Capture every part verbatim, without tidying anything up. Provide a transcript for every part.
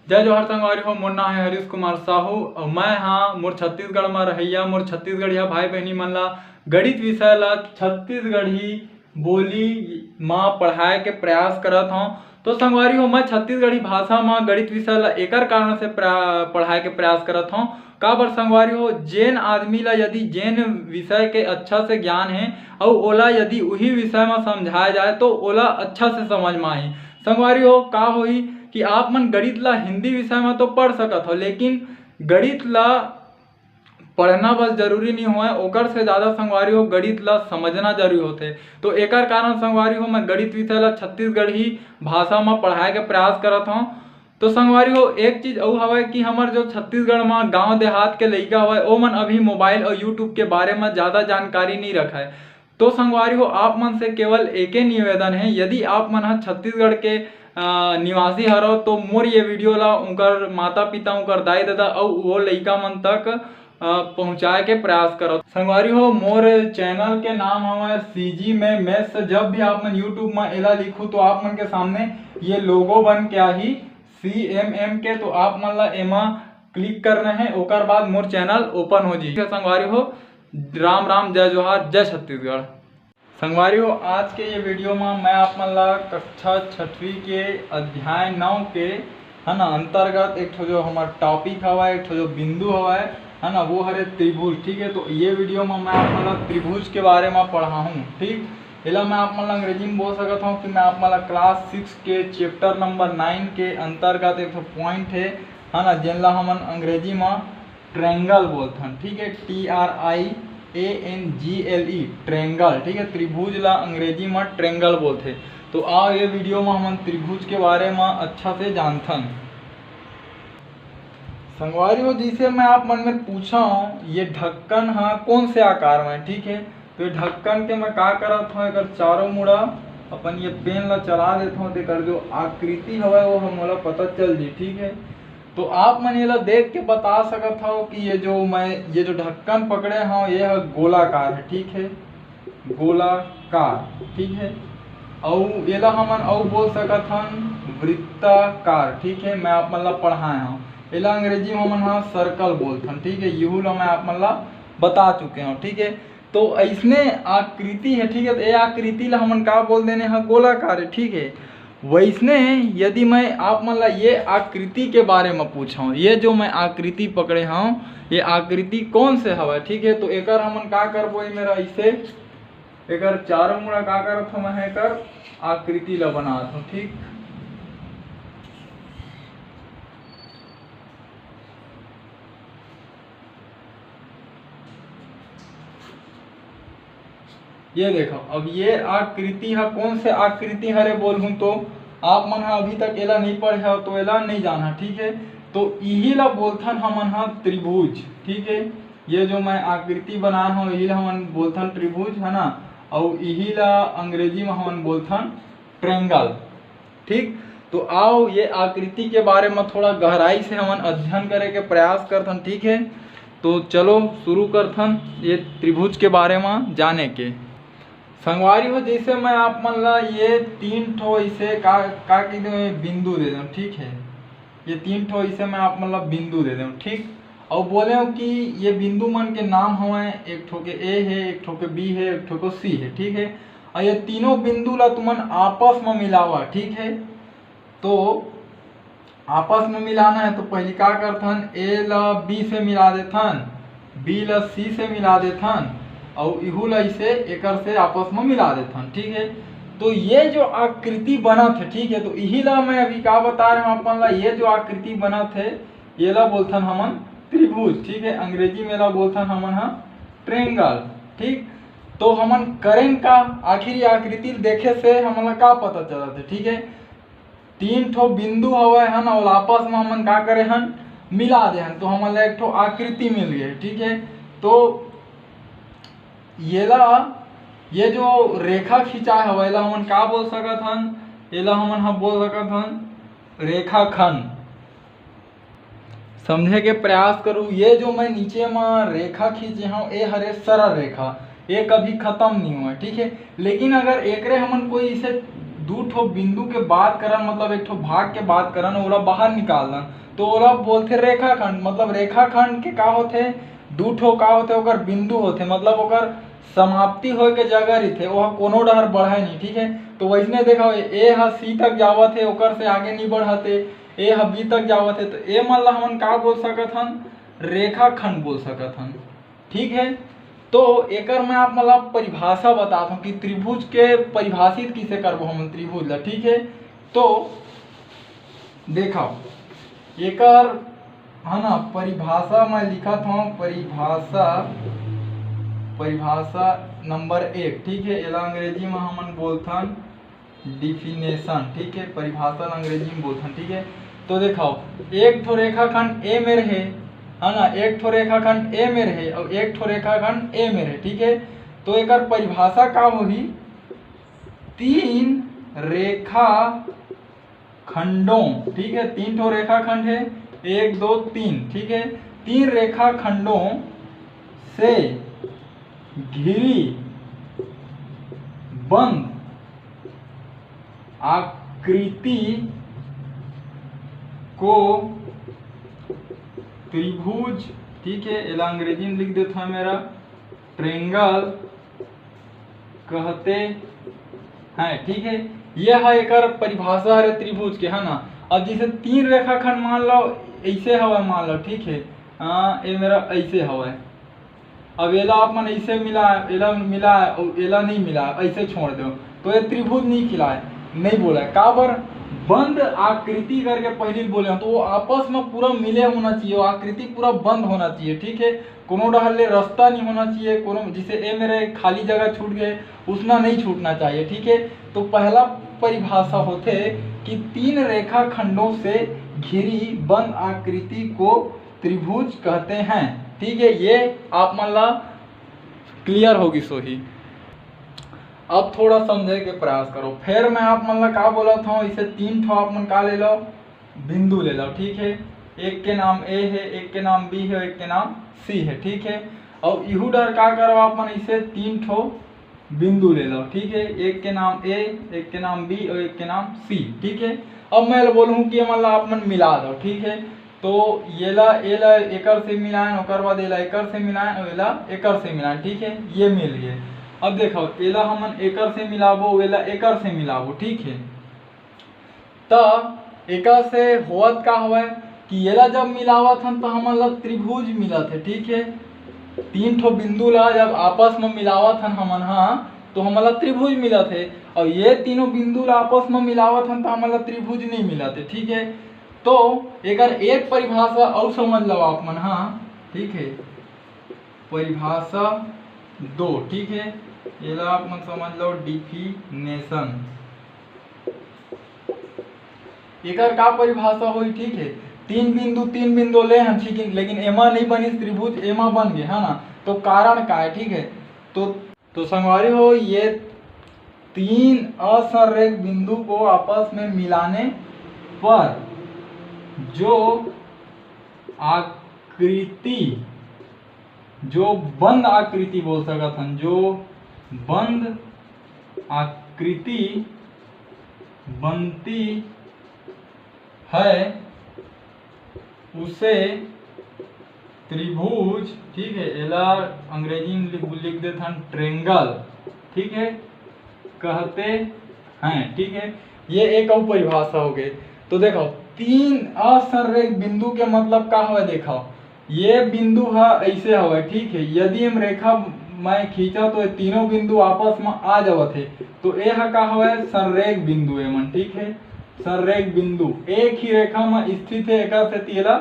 जय जोहार संगवारी हो, मोर नाम है हरीश कुमार साहू और मैं हाँ मोर छत्तीसगढ़ में रहैया, मोर छत्तीसगढ़िया भाई बहनी मन ला गणित विषय ला छत्तीसगढ़ी बोली मा पढ़ाए के प्रयास करत हौं। तो संगवारी हो, मैं छत्तीसगढ़ी भाषा मा गणित विषय ला एकर कारण से प्रा-, पढ़ाए के प्रयास करत हौं। काबर संगवारी हो, जेन आदमी ला यदि जेन विषय के अच्छा से ज्ञान है और ओला यदि उही विषय मा समझाया जाए तो ओला अच्छा से समझ मा आही। संगवारी हो, का होही कि आप मन गणित ला हिंदी विषय मा तो पढ़ सकत हो, लेकिन गणित ला पढ़ना बस जरूरी नहीं होय, ओकर से ज़्यादा संगवारी हो गणित ला समझना जरूरी होथे। तो एकर कारण संगवारी हो मैं गणित विषय ला छत्तीसगढ़ी भाषा मा पढ़ाए के प्रयास करत हौं। तो संगवारी हो, एक चीज अउ हवय कि हमर जो छत्तीसगढ़ मा गांव देहात के लइका हवय, ओमन अभी मोबाइल और YouTube के बारे मा ज़्यादा जानकारी नहीं रखय। तो संगवारी हो, आप मन से केवल एके निवेदन है, यदि आप मन ह छत्तीसगढ़ के अ, निवासी हरव तो मोर ये वीडियो ला उनकर माता पिता, उनकर दाई ददा अउ वो लइका मन तक अ, पहुँचाए के प्रयास करव। संगवारी हो, मोर चैनल के नाम हवय सीजी में मैथ्स। जब भी आप मन YouTube में एला लिखू तो आप मन के सामने ये लोगो बन के आही सीएमएम के, तो आप मन ला एमा क्लिक करना है, ओकर बाद मोर चैनल ओपन हो जाही। संगवारी हो, राम राम, जय जोहार, जय छत्तीसगढ़। संगवारी हो, आज के ये वीडियो में मैं आप मन ला कक्षा छठवीं के अध्याय नौ के, है ना, अंतर्गत एक ठो जो हमार टॉपिक हवा, एक ठो जो बिंदु हवा, है ना, वो हरे त्रिभुज। ठीक है, तो ये वीडियो में मैं आप मन ला त्रिभुज के बारे में पढ़ाहूँ। ठीक, एला मैं आप मन ला अंग्रेजी में बोल सकत हूँ कि मैं आप मन ला क्लास सिक्स के चैप्टर नंबर नाइन के अंतर्गत एक ठो पॉइंट है, है ना, जेन ला हमन अंग्रेजी में ट्रेंगल बोलथन। ठीक है, T R I A N G L E, triangle. ठीक है, त्रिभुज ला अंग्रेजी में ट्रेंगल बोलथे। तो आओ, ये वीडियो में हमन त्रिभुज के बारे में अच्छा से जानथन। संगवारी हो, जैसे मैं आप मन में पूछा हूँ, ये ढक्कन हा कौन से आकार में है? ठीक है, तो ये ढक्कन के मैं का करत हूँ, एकर चारों मुड़ा अपन ये पेन ला चला देता हूँ, तो एकर जो आकृति हवय वो हम मोला पता चल जी। ठीक है, तो आप मन एला देख के बता सकत हव कि ये जो मैं ये जो ढक्कन पकड़े हव, ये ह गोलाकार है। ठीक है, गोलाकार। ठीक है, अउ एला हमन अउ बोल सकत हन वृत्ताकार। ठीक है, मैं आप मन ला पढ़ाए हव, एला अंग्रेजी में हमन ह सर्कल बोलथन। ठीक है, यहू ला मैं आप मन ला बता चुके हव। ठीक है, तो ऐसने आकृति है। ठीक है, तो ये आकृति ला हमन का बोल देने ह, गोलाकार है। ठीक है, वैसने यदि मैं आप मन ला ये आकृति के बारे में पूछूं, ये जो मैं आकृति पकड़े हूँ, ये आकृति कौन से हवा? ठीक है, तो एकर हमन का करबो, ये मेरा ऐसे एकर चारों मुड़ा का करत हूँ, मैं एकर आकृति ला बनात हूँ। ठीक, ये देखो, अब ये आकृति हा कौन से आकृति हरे बोलहूँ, तो आप मन हा अभी तक एला नहीं पढ़े हो तो एला नहीं जाना। ठीक है, तो इही ला बोलथन हमन हा त्रिभुज। ठीक है, ये जो मैं आकृति बनाए हूँ, इही ला हमन बोलथन त्रिभुज, है ना। अउ इही ला अंग्रेजी में हमन बोलथन ट्रेंगल। ठीक, तो आओ ये आकृति के बारे में थोड़ा गहराई से हमन अध्ययन करे के प्रयास करथन। ठीक है, तो चलो शुरू करथन ये त्रिभुज के बारे में जाने के। संगवारी हो, जैसे मैं आप मन ला ये तीन ठो ऐसे का का कह दूँ, ये बिंदु दे दूँ। ठीक है, ये तीन ठो ऐसे मैं आप मन ला बिंदु दे दूँ। ठीक, अउ बोले हूँ कि ये बिंदु मन के नाम हवय, एक ठो के ए है, एक ठो के बी है, एक ठो के सी है। ठीक है, अउ ये तीनों बिंदु ला तुमन आपस में मिलावा। ठीक है, तो आपस में मिलाना है तो पहली का करथन, ए ला बी से मिला देथन, बी ला सी से मिला देथन, अउ इहू ला इसे एकर से आपस में मिला देथन। ठीक है, तो ये जो आकृति बनत है, ठीक है, तो इही ला मैं अभी का बता रहे हूँ अपन ला, ये जो आकृति बनत है, ये ला बोलथन हमन त्रिभुज। ठीक है, अंग्रेजी में ला बोलथन हमन हा ट्रेंगल। ठीक, तो हमन करेन का, आखिर ये आकृति देखे से हमन ला का पता चलत है? ठीक है, तीन ठो बिंदु हवय, है ना, ओला आपस में हमन का करे हन, मिला दे हन, तो हमन ला एक ठो आकृति मिल गए। ठीक है, तो येला, ये जो रेखा खिंचाए हवय, एला हमन का बोल सकत हन? एला हमन ह बोल सकत हन रेखाखंड। समझे के प्रयास करू, ये जो मैं नीचे म रेखा खींचे हूँ, ये हरे सरल रेखा, ये कभी खत्म नहीं हुआ, ठीक है। लेकिन अगर एकरे हमन कोई इसे दू ठो बिंदु के बात करन, मतलब एक ठो भाग के बात करन, ओला बाहर निकाल दन, तो ओला बोलथे रेखाखंड। मतलब रेखाखंड के का होथे, दू ठो का होथे, ओकर बिंदु होथे, मतलब ओकर समाप्ति होए के जगह रहिथे, ओह कोनो डहर बढ़े नहीं, ठीक है। तो वैसने देखो, ए ह सी तक जावत हे, ओकर से आगे नहीं बढ़त हे, ए ह बी तक जावत हे, तो ए मन ला हमन का बोल सकत हन, रेखाखंड बोल सकत हन, ठीक है। तो एकर मैं आप मन ला परिभाषा बतात हूँ कि त्रिभुज के परिभाषित किसे करबो हमन त्रिभुज ला, ठीक है। तो देखो एकर है ना, परिभाषा मैं लिखत हूँ, परिभाषा, परिभाषा नंबर एक, ठीक है। एला अंग्रेजी में हमन बोलथन डिफिनेशन, ठीक है, परिभाषा ला अंग्रेजी में बोलथन, ठीक है। तो देखो, एक ठो रेखाखंड ए मेर हे, है ना, एक ठो रेखाखंड ए मेर हे और एक ठो रेखाखंड ए मेर हे, ठीक है। तो एकर परिभाषा का होही, तीन रेखा खंडों, ठीक है, तीन ठो रेखाखंड है, एक, दो, तीन, ठीक है, तीन रेखाखंडों से घिरी बंद आकृति को त्रिभुज, ठीक है, एला अंग्रेजी में लिख देता हूँ मेरा, ट्रेंगल कहते हैं, ठीक है। ये है एकर परिभाषा हरे त्रिभुज के, है ना। अब जैसे तीन रेखाखंड मान लो, ऐसे हवा मान लो, ठीक है, हाँ, ये मेरा ऐसे हवा है। अब एला आप मन ऐसे मिला, एला मिला और एला नहीं मिला, ऐसे छोड़ दो, तो ये त्रिभुज नहीं खिलाए, नहीं बोला। काबर? बंद आकृति करके पहले बोले, तो वो आपस में पूरा मिले होना चाहिए, वो आकृति पूरा बंद होना चाहिए, ठीक है। कोनो डहर ले रास्ता नहीं होना चाहिए, कोनो, जैसे ए मेरे खाली जगह छूट गए, उसना नहीं छूटना चाहिए, ठीक है। तो पहला परिभाषा होते कि तीन रेखाखंडों से घिरी बंद आकृति को त्रिभुज कहते हैं, ठीक है। ये आप मन ला क्लियर होगी सोही। अब थोड़ा समझे के प्रयास करो। फिर मैं आप मन ला का बोलत हूँ, इसे तीन ठो आप मन का ले लो, बिंदु ले लो, ठीक है। एक के नाम ए है, एक के नाम बी है, एक के नाम सी है, ठीक है। और इहू डर का करो, आप मन इसे तीन ठो बिंदु ले लो, ठीक है। एक के नाम ए, एक के नाम बी और एक के नाम सी, ठीक है। अब मैं बोलूँ कि ये मन ला आप मन मिला दो, ठीक है। तो ये ला, ये ला एकर से मिलाएं, ओकर बाद ये ला एकर से मिलाएं और ये ला एकर से मिलाएं, ठीक है, ये मिल गए। अब देखो, ये ला हमन एकर से मिलाबो, ये ला एकर से मिलाबो, ठीक है। त एकर से होवत का हवय कि ये ला जब मिलावत हन तो हमन ला त्रिभुज मिलत है, ठीक है। तीन ठो बिंदु ला जब आपस में मिलावत हन हमन हा, तो हमन ला त्रिभुज मिलत है। और ये तीनों बिंदु ला आपस में मिलावत हन तो हमन ला त्रिभुज नहीं मिलत है, ठीक है। तो एकर एक परिभाषा अउ समझ लो आप मन हा, ठीक है। परिभाषा दो, ठीक है, एला आप मन समझ लो डिफिनेशन। एकर का परिभाषा होई, ठीक है। तीन बिंदु, तीन बिंदु ले हन, ठीक है, लेकिन एमा नहीं बनिस त्रिभुज, एमा बन गए, है ना। तो कारण का है, ठीक है। तो तो संगवारी हो, ये तीन असंरेख बिंदु को आपस में मिलाने पर जो आकृति, जो बंद आकृति बोल सकत हन, जो बंद आकृति बनती है, उसे त्रिभुज, ठीक है, एला अंग्रेजी में लिख, लिख देथन ट्रेंगल, ठीक है, कहते हैं, ठीक है। ये एक अउ परिभाषा हो गए। तो देखो, तीन असंरेख बिंदु के मतलब का हवे, देखो, ये बिंदु ह ऐसे हवे, ठीक है। यदि हम रेखा मैं खींचा तो ये तीनों बिंदु आपस में आ जावत है, तो ये ह का हवे, संरेख बिंदु एमन, ठीक है। संरेख बिंदु एक ही रेखा में स्थित है, एकर सेती एला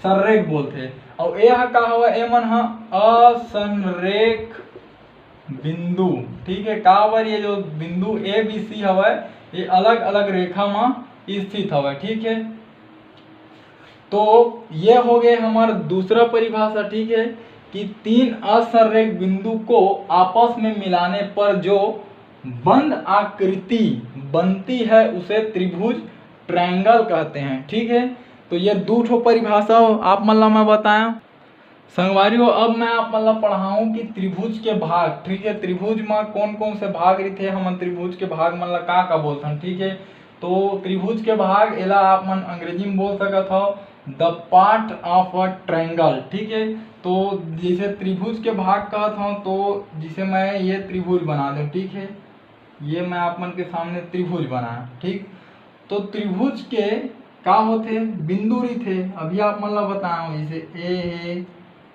संरेख बोलथे। अउ ए ह का हवय, एमन ह असंरेख बिंदु, ठीक है। काबर ये जो बिंदु ए बी सी हवय, ये अलग अलग रेखा में स्थित हवय, ठीक है। तो ये हो गए हमार दूसरा परिभाषा, ठीक है, कि तीन असंरेख बिंदु को आपस में मिलाने पर जो बंद आकृति बनती है उसे त्रिभुज, ट्रायंगल कहते हैं, ठीक है। तो ये दो ठो परिभाषा आप मन ला मैं बताया। संगवारी हो, अब मैं आप मन ला पढ़ाऊं कि त्रिभुज के भाग, ठीक है, त्रिभुज म कौन कौन से भाग रहिथे, हमन त्रिभुज के भाग मन ला का का बोलथन, ठीक है। तो त्रिभुज के भाग, एला आप मन अंग्रेजी में बोल सकत हो the part of a triangle, ठीक है। तो जैसे त्रिभुज के भाग कहत हो, तो जैसे मैं ये त्रिभुज बना दूं, ठीक है, ये मैं आप मन के सामने त्रिभुज बनाया, ठीक। तो त्रिभुज के का होथे, बिंदु रहिथे। अभी आप मन ला बताओ, जैसे ए हे,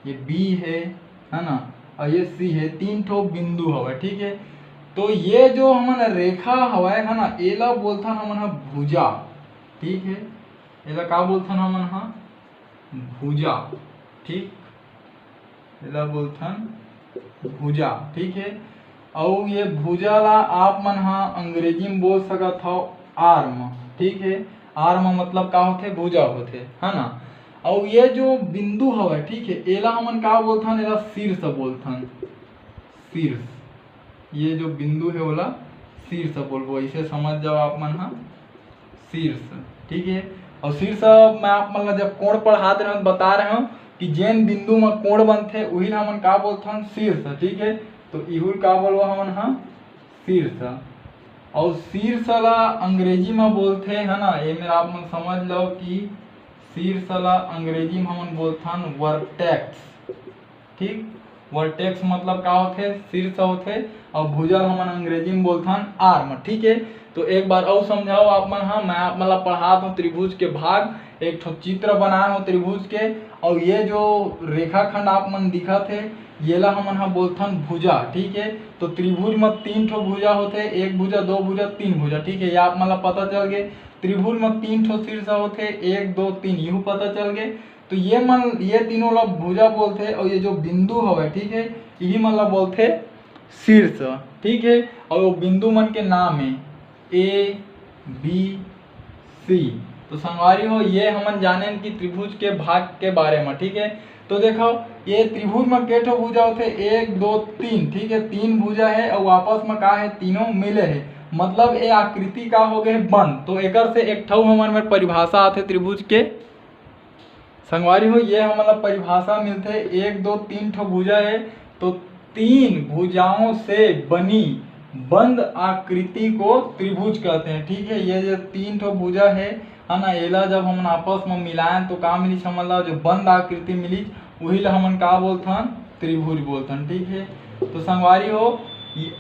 ये बी हे, है ना, और ये सी हे, तीन ठो बिंदु हवय, ठीक है। तो ये जो हमन रेखा हवय, है ना, एला बोलथन हमन ह भुजा, ठीक है। एला का बोलथन हमन ह? भुजा, ठीक। एला बोलथन भुजा, ठीक है। अउ ये भुजा ला आप मन ह अंग्रेजी में बोल सकत हो आर्म, ठीक है। आर्म मतलब का होथे? भुजा होथे, है ना। अउ ये जो बिंदु हवय, ठीक है, एला हमन का बोलथन? एला शीर्ष बोलथन, शीर्ष। ये जो बिंदु है, ओला शीर्ष बोलबो, इसे समझ जाओ आप मन ह, शीर्ष, ठीक है। और शीर्ष मैं आप मन ला जब कोण पढ़ात रहे हूँ, बता रहे हूँ कि जेन बिंदु म कोण बनथे, उही ला हमन का बोलथन? शीर्ष, ठीक है। तो इहुल का बोलबो हमन ह? शीर्ष। और शीर्ष ला अंग्रेजी म बोलथे, है ना, ये मेरा आप मन समझ लो कि शीर्ष ला अंग्रेजी म हमन बोलथन वर्टेक्स, ठीक। वर्टेक्स मतलब का होथे? शीर्ष होथे। और भुजा ल हमन अंग्रेजी में बोलथन आर्म, ठीक है। तो एक बार अउ समझाओ आप मन ह, मैं आप मन ला पढ़ात हूँ त्रिभुज के भाग, एक ठो चित्र बनाए हूँ त्रिभुज के। और ये जो रेखाखंड आप मन दिखत हे, येला हमन ह बोलथन भुजा, ठीक है। तो त्रिभुज में तीन ठो भुजा होथे, एक भुजा, दो भुजा, तीन भुजा, ठीक है, ये आप मन ला पता चल गे। त्रिभुज में तीन ठो शीर्ष होथे, एक, दो, तीन, यहू पता चल गे। तो ये मन, ये तीनों ला भुजा बोलथे, और ये जो बिंदु हवय, ठीक है, यही मन ला बोलथे शीर्ष, ठीक है। और वो बिंदु मन के नाम है ए, बी, सी। तो संगवारी हो, ये हमन जानेन कि त्रिभुज के भाग के बारे में, ठीक है। तो देखो, ये त्रिभुज में के ठो भुजा होथे? एक, दो, तीन, ठीक है, तीन भुजा है और आपस में का है? तीनों मिले है, मतलब ये आकृति का हो गए? बंद। तो एकर से एक ठऊ हमन में परिभाषा आथे त्रिभुज के। संगवारी हो, ये हमन ला परिभाषा मिलथे, एक, दो, तीन ठो भुजा है, तो तीन भुजाओं से बनी बंद आकृति को त्रिभुज कहते हैं, ठीक है। ये जो तीन ठो भुजा है, है ना, एला जब हमन आपस में मिलायन तो का मिलिस हमन ला? जो बंद आकृति मिलिस, उही ला हमन का बोलथन? त्रिभुज बोलथन, ठीक है। तो संगवारी हो, ये,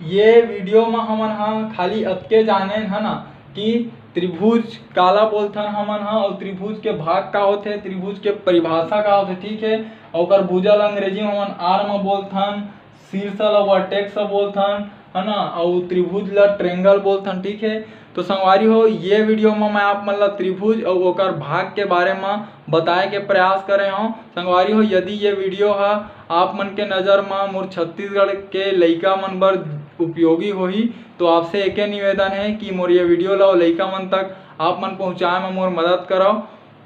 ये वीडियो में हमन ह खाली अतके जानेन, है ना, कि त्रिभुज काला बोलथन हमन ह, और त्रिभुज के भाग का होथे, त्रिभुज के परिभाषा का होथे, ठीक है। और ओकर भुजा ला अंग्रेजी में हमन आर्म बोलथन, शीर्ष ला वर्टेक्स बोलथन, है ना, और त्रिभुज ला ट्रेंगल बोलथन, ठीक है। तो संगवारी हो, ये वीडियो में मैं आप मन ला त्रिभुज और ओकर भाग के बारे में बताए के प्रयास करे हूँ। संगवारी हो, यदि ये वीडियो ह आप मन के नज़र म मोर छत्तीसगढ़ के लइका मन बर उपयोगी होही, तो आपसे एके निवेदन है कि मोर ये वीडियो ला लइका मन तक आप मन पहुँचाए म मोर मदद करव।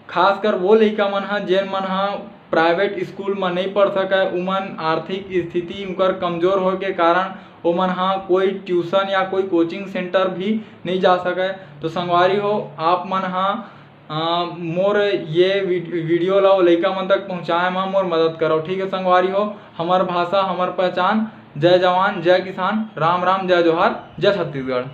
खासकर वो लइका मन ह, जेन मन ह प्राइवेट स्कूल म नहीं पढ़ सकय, उमन आर्थिक स्थिति उनकर कमजोर होए के कारण ओमन ह कोई ट्यूशन या कोई कोचिंग सेंटर भी नहीं जा सकय। तो संगवारी हो, आप मन ह अ, मोर ये वीड-, वीडियो ला वो लइका मन तक पहुँचाए म मोर मदद करव, ठीक है संगवारी हो। हमर भाषा, हमर पहचान। जय जवान, जय किसान, राम राम, जय जोहार, जय छत्तीसगढ़।